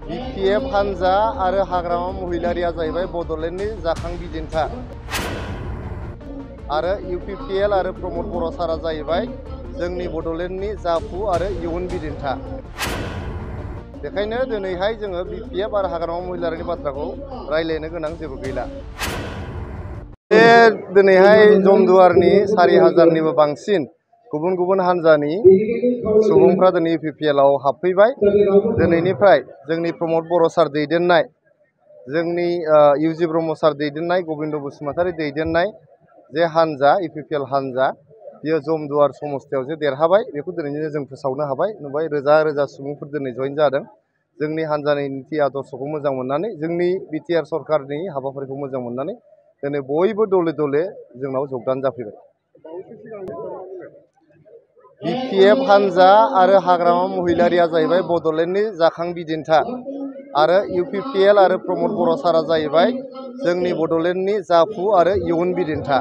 BPF हानजा आरो हाग्रामा महिलारिया जाहैबाय बड'लेण्डनि जाखां बिदिन्था आरो इउपिपिएल आरो प्रमद बर' सारा जाहैबाय जोंनि बड'लेण्डनि जाफु आरो इयुन बिदिन्था। बेखायनो दिनैहाय जोङो बिपिएफ आरो हाग्रामा महिलारिनि बाथ्राखौ रायज्लायनो गोनां जेबो गैला। बे दिनैहाय जमदुवारनि 4000निबो बांसिन गुबुन गुबुन हानजानि सुबुंफ्रा दिनै इउपिपिएलआव हाबफैबाय। दिनैनिफ्राय जोंनि प्रमद बर' सार दैदेननाय, जोंनि इउजि ब्रह्म सार दैदेननाय, गबिन्द बसुमतारी दैदेननाय जे हानजा इउपिपिएल हानजा, बियो जमदुवार समस्तियाव जे देरहाबाय, बेखौ दिनैनो जों फोसावनो हाबाय। नुबाय रोजा रोजा सुबुंफोर दिनै जइन जादों। जोंनि हानजानि निति आदर्शखौ मोजां मोननानै, जोंनि बिटिआर सरकारनि हाबाफारिखौ मोजां मोननानै दिनै बयबो दले दले जोंनाव जगदान जाफैबाय। बिपिएफ हानजा आरो हाग्रामा महिलारिया जाहैबाय बड'लेण्डनि जाखां बिदिन्था आरो इउपिपिएल आरो प्रमद बर' सारा जाहैबाय जोंनि बड'लेण्डनि जाफु आरो इयुन बिदिन्था।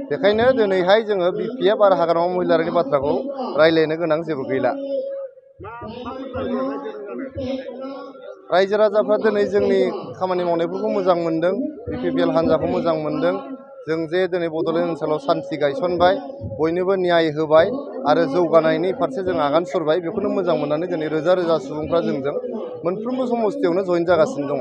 बेखायनो दिनैहाय जोङो बिपिएफ आरो हाग्रामा महिलारिनि बाथ्राखौ रायज्लायनो गोनां जेबो गैला। रायजो राजाफ्रा दिनै जोंनि खामानि मावनायफोरखौ मोजां मोनदों, बिपिएल हानजाखौ मोजां मोनदों। जों जे दिनै बड'लेण्ड ओनसोलाव सान्थि गायसनबाय, बयनोबो न्याय होबाय आरो जौगानायनि फारसे जों आगान सुरबाय, बेखौनो मोजां मोननानै दिनै रोजा रोजा सुबुंफ्रा जोंजों मोनफ्रोमबो समस्तियावनो जइन जागासिनो दङ।